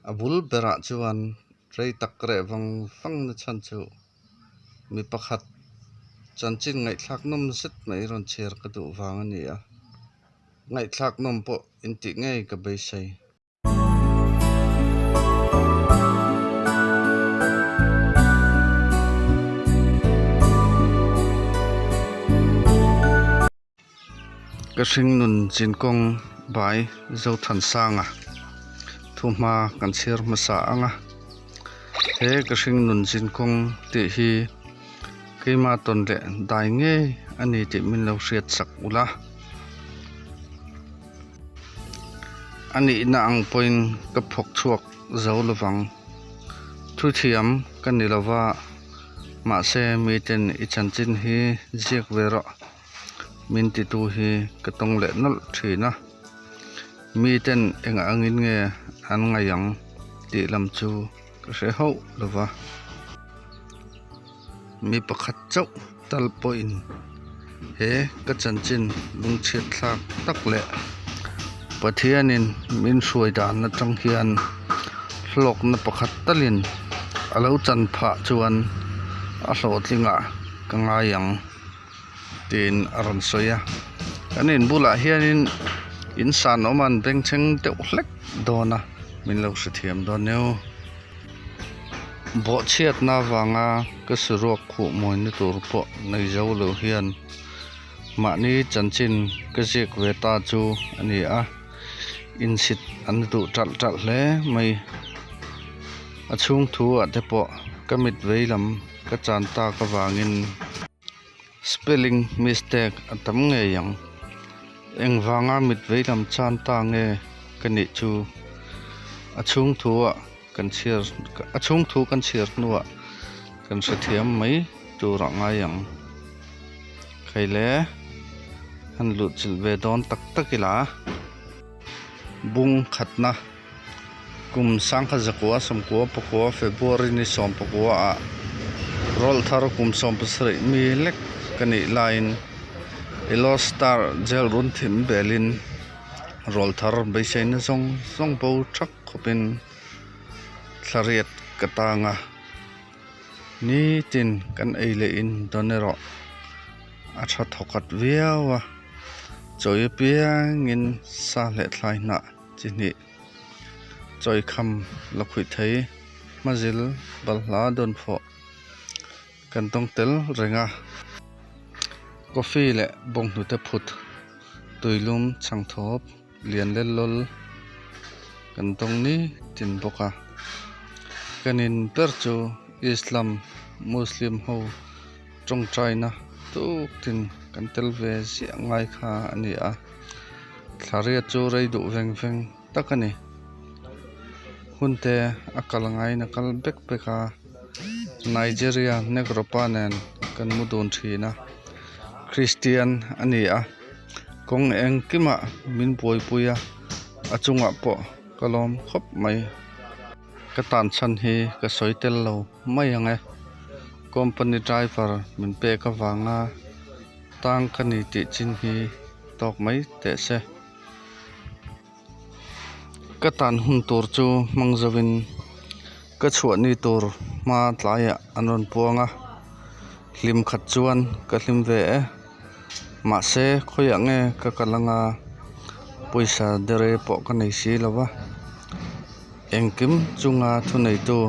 A bul berah chuan rei tak reh vang vang na chhan chu mi pakhat chanchin ngaihthlak nawm zet mai rawn chhiar ka duh vang a ni a, ngaihthlak nawm pawh intih ngei ka beisei. Ka hringnun zinkawng bai Zothansanga thuhma kan chhiar hmasa ang a, he ka hringnun zinkawng tih hi keima tawn leh dai ngei a ni tih min lo hriat sak ula. A nihna ang pawhin ka phawk chhuak zo lovang. Thuthiam ka ni lova, mahse miten i chanchin hi ziak ve rawh min titu hi ka tawng leh nawlh thin a. Miten eng angin nge an ngaih ang tih lam chu ka hre hauh lova. Mi pakhat chauh tal pawhin he ka chanchin lungchhiat thlak tak leh Pathianin min hruai dan atang hian hlawkna pakhat talin a lo chan phah chuan a hlawhtlingah ka ngai ang tiin a rawn sawi a. Kan in bulah hianin in san awm a an bengchheng deuh hlek dawn a min lo hrethiam dawn nia. Bawhchhiatna avanga ka saruak khuh mawina tur pawh nei zo lo hian mahni chanchin ka ziak ve ta chu a ni a, insit an duh ṭalh ṭalh hle mai. A chhung thu ah te pawh ka mit vei lam ka chan tak avangin spelling mistake a tam ngei ang. Engvanga mit vei lam chan ta nge ka nih chu a chhung thu ah kan chhiar a chhung thu kan chhiar hnuah kan hrethiam mai tur a ngai ang. Khaile han luh chilh ve dawn tak tak ila bung khatna kum sangkha zakua sawmkua pakua February ni sawmpakua ah rawlh thar kum sawmpasarih mi lek ka nih laiin Elo Star jail run thim belin rawlh thar beiseina zawng zawng bo thak khawpin thlariat ka tang a, nitin kan ei leh in dawn erawh a tha thawkhat viau a, chawi apiangin sa leh thlai hnah chi hnih chawi kham la khuih thei hmazil balhla dawn fawh kan tawng tel reng a, coffee leh bawnghnute phut tuilum chhangthawp. Lian lel lawl kan tawng ni tin bawk a kan in ber chu Islam Muslim ho tawngtaina tuk tin kan tel ve ziah ngai kha a ni a thlariat chu rei duh veng veng tak a ni hun te a kal ngaiin a kal bek bek a Nigeria negro pa nen kan mu dun thin a Christian a ni a. Kawng engkimah min buaipui a, a chungah pawh ka lawm khawp mai. Ka tan chhan hi ka sawi tel lo mai ang e. Company driver min pek avanga tang ka ni tih chin hi tawk mai teh se. Ka tan hun tur chu hmang zovin ka chhuah ni tur hma tlaiah an rawn puang a, hlim khat chuan ka hlim ve e. Mahse khawiah nge ka kal anga pawisa dere pawh ka nei si lo va, engkim chunga thuneitu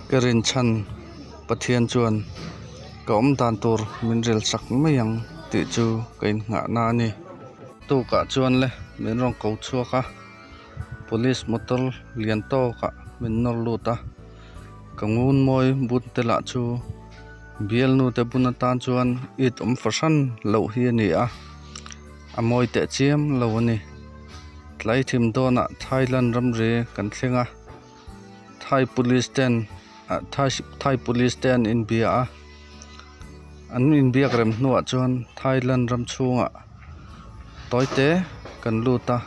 ka rinchhan Pathian chuan ka awm dan tur min rel sak mai ang tih chu ka innghahna a ni. Tukah chuan le min rawn ko chhuak a, police motor lian tawkah min nawr lut a, ka ngun mawi bun te lah chu bialnu te bun atan chuan it awm fahran loh hi a ni a, a mawi teh chiam lo a ni. Tlai thim dawnah Thailand ramri kan thleng a, Thai police ten Thai police te an inbia a. An inbiak rem hnuah chuan Thailand ram chhungah tawi te kan lut a,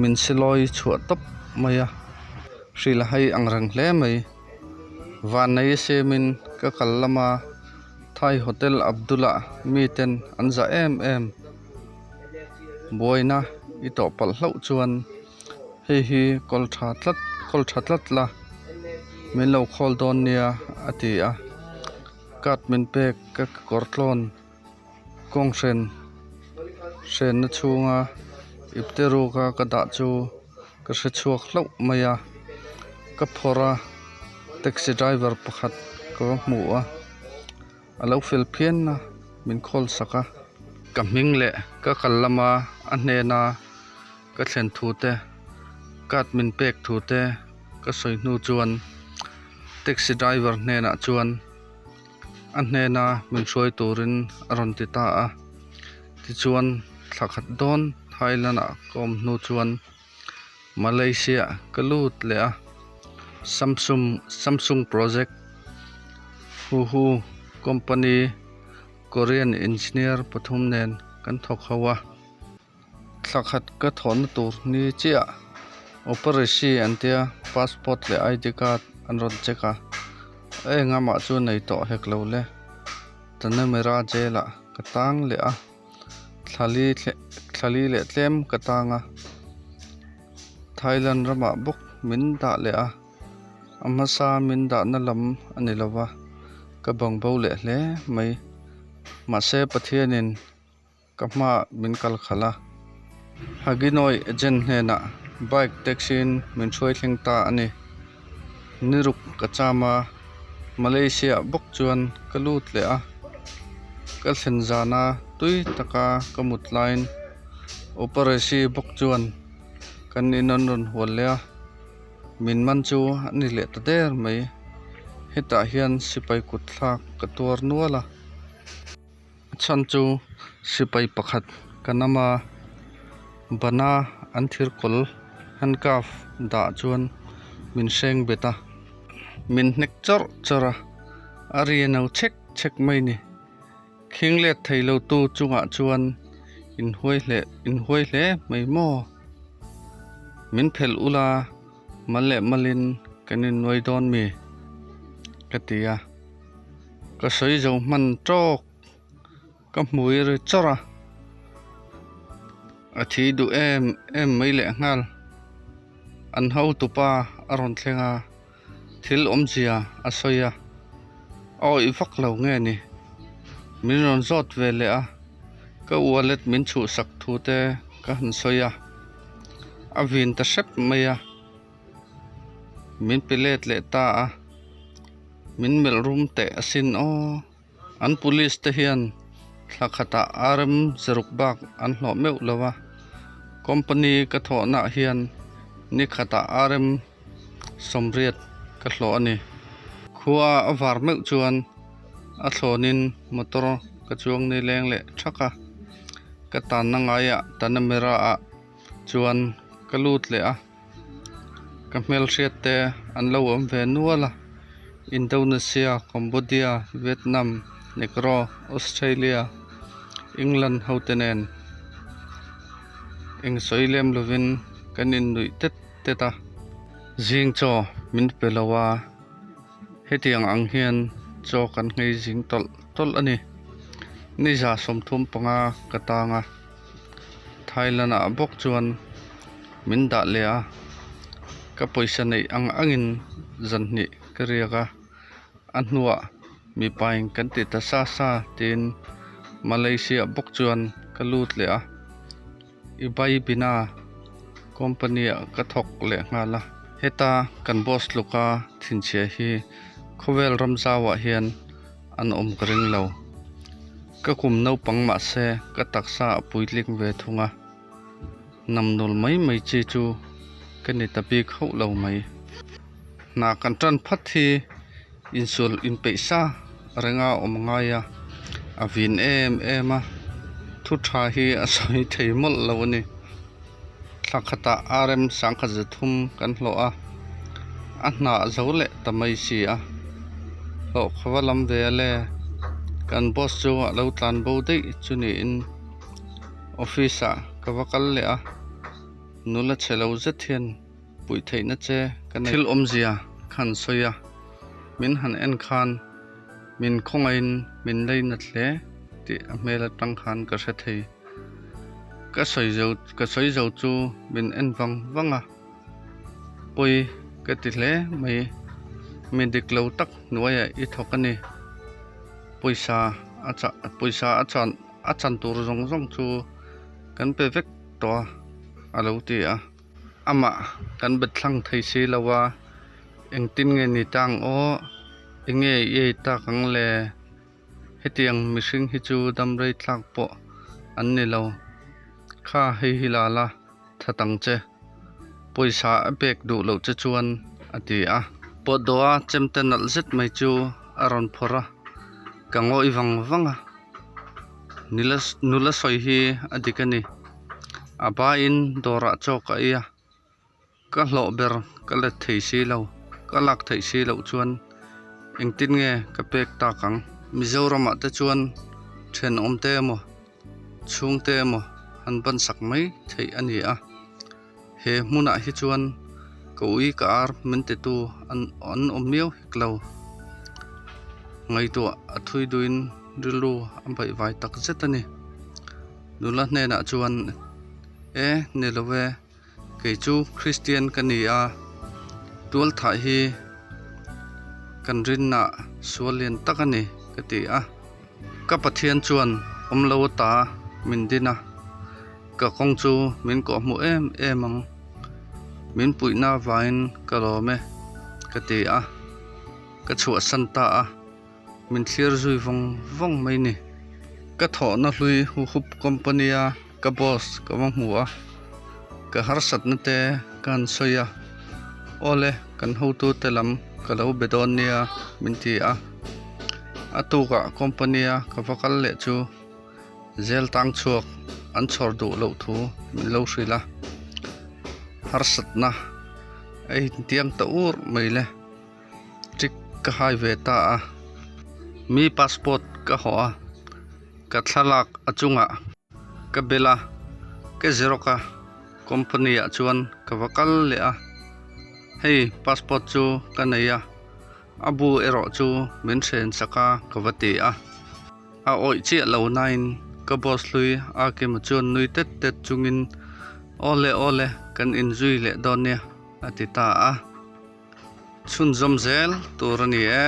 min silawi chhuah tawp mai a, hrilh a hai ang reng hle mai. Vannei siamin ka kal lama Thai Hotel Abdullah miten an zah em em. Buaina i tawh palh hlauh chuan. Hei hi kawl tha tlat kawl tha tlat la min lo khawl dawn nia a ti a card min pek ka kekawr tlawn kawng hren hrenna chhunga ipte ruka ka dah chu ka hre chhuak hlauh mai a ka phawrh a taxi driver pakhat ka va hmu a. A lo fel phian a, min call sak a. Ka hming leh ka kal lama a hnena ka thlen thu te, card min pek thu te ka sawi hnu chuan taxi driver hnenah chuan a hnena min hruai turin a rawn ti ta a. Tichuan thla khat dawn Thailand ah ka awm hnu chuan Malaysia ka lut leh a, Samsung Samsung project Huhu company Korean engineer pathum nen kan thawk ho a, thla khat ka thawhna tur ni chiah operation an tia passport leh ID card an rawn check a, a engamah chu nei tawh hek lo le, Tanamera jail ah ka tang leh a. Thlali thlali leh tlem ka tang a, Thailand ramah bawk min dah leh a, a hmasa min dahna lam a ni lova, ka bang bo leh hle mai. Mahse Pathianin ka hmaah min kal khalh a, Haginoy agent hnenah bike taxi-in min hruai thleng ta a ni. Niruk ka cham a, Malaysia bawk chuan ka lut leh a, ka thlen zana tui taka ka mut laiin Operasi bawk chuan kan in an rawn hual leh a, min man chu a ni leh ta der mai. Hetah hian sipai kut thlak ka tuar nual a. A chhan chu sipai pakhat ka nam a, bana an thir kawl handcuff dah chuan min hreng bet a, min hnek chawrh chawrh a, a ri a no chhek chhek mai ni. Khing let thei lo tu chungah chuan inhuai hle inhuai hle mai maw? Min phelh ula mal leh malin kan innuai dawn mi? Ka ti a. Ka sawi zo hman tawk ka hmui ri chawrh a, a thi duh em em mai leh nghal. An hotupa a rawn thleng a, thil awmzia a sawi a, a awih vak lo nge ni? Min rawn zawt ve leh a, ka wallet min chhuhsak thu te ka han sawi a, a vin ta hrep mai a, min pe let leh ta a. Min melh rum teh asin aw. An police te hian thla khatah RM zaruk bak an hlawh meuh lo a, company ka thawhnaah hian ni khatah RM sawmriat ka hlawh a ni. Khua a var meuh chuan a thlawnin motor ka chuang ni leng leh thak a, ka tanna ngaiah Tanamera ah chuan ka lut leh a. Ka hmelhriat te an lo awm ve nual a, Indonesia, Cambodia, Vietnam, Negro, Australia, England ho te nen eng sawi lem lovin kan innuih tet tet a. Zing chaw min pe lo a, hetiang ang hian chaw kan nghei zing tawlh tawlh a ni. Niza 35 ka tang a. Thailand ah bawk chuan min dah leh a, ka pawisa neih ang angin zan hnih ka riak a, a hnuah mipain kan ti ta sa sa tiin Malaysia bawk chuan ka lut leh a, Ibai Bina company ah ka thawk leh nghal a, heta kan boss tluka thinchhia hi khawvel ram zauah hian an awm ka ring lo. Ka kum naupang mahse ka taksa a puitling ve thung a, namnul mai mai chi chu ka ni ta bik hauh lo mai. Hna kan tan phat hi insual inpeih sa renga awm ngai a, a vin em em a, thu tha hi a sawi thei mawlh lo a ni. Thla khatah RM sangkhat zathum kan hlawh a, a hnah zo leh ta mai si a, hlawh kha va lam ve a le, kan boss chu a lo tlan bo daih chu niin office ah ka va kal leh a, nula chhe lo zet hian puih theihna che ka nei. Thil awmzia kha an sawi a, min han en khan min khawngaihin min leinat hle tih a hmel atang khan ka hre thei. Ka sawi zo ka sawi zo chu min en vang vang a. Pawi ka ti hle mai. Mi dik lo tak hnuaiah i thawk a ni. Pawisa a chah pawisa a chan a chan tur zawng zawng chu kan pe vek tawh a, a lo ti a. Amah kan bet thlang thei si lo a, engtin nge ni tang aw, enge i ei tak ang le? Hetiang mihring hi chu damrei tlak pawh an ni lo. Kha hei hi la la, that ang che. Pawisa a pek duh loh che chuan a ti a. Pawhdawha chemte nalh zet mai chu a rawn phawrh a, ka ngawih vang vang a. Nula sawi hi a dik a ni. A bain dawrah chaw ka ei a, ka hlawh ber ka let thei si lo, ka lak theih si loh chuan engtin nge ka pek tak ang? Mizoramah te chuan thenawm te emaw chhungte emaw han bansak mai theih a ni a, he hmunah hi chuan ka ui ka ar min titu an an awm miau hek lo. Ngaihtuah a thui duhin rilru a baihvai tak zet a ni. Nula hnenah chuan, E, ni lo e, kei chu Kristian ka ni a, tualthah hi kan rinna sual lian tak a ni, ka ti a. Ka Pathian chuan awm lo ata min din a, ka kawng chu min kawhhmuh em em ang. Min puihna avangin ka lawm e, ka ti a. Ka chhuahsan ta a. Min thlir zui vawng vawng mai ni. Ka thawhna hlui Huhup company a ka boss ka va hmu a, ka harsatna te ka han sawi a, awle kan hotute lam ka lo be dawn nia min ti a. A tukah company a ka va kal leh chu zel tang chhuak an chhawr duh loh thu min lo hrilh a, harsatna a intiang ta ur mai le. Trick ka hai ve ta a, mi passport ka hawh a, ka thlalak a chungah ka bel a, ka xerox a, company ah chuan ka va kal leh a, hei passport chu ka nei a, a bu erawh chu min hren sak a ka va ti a, a awih chiah lo nain ka boss hlui a kima chuan nui tet tet chungin awle awle kan inzui leh dawn nia a ti ta a. Chhunzawm zel tur a ni e.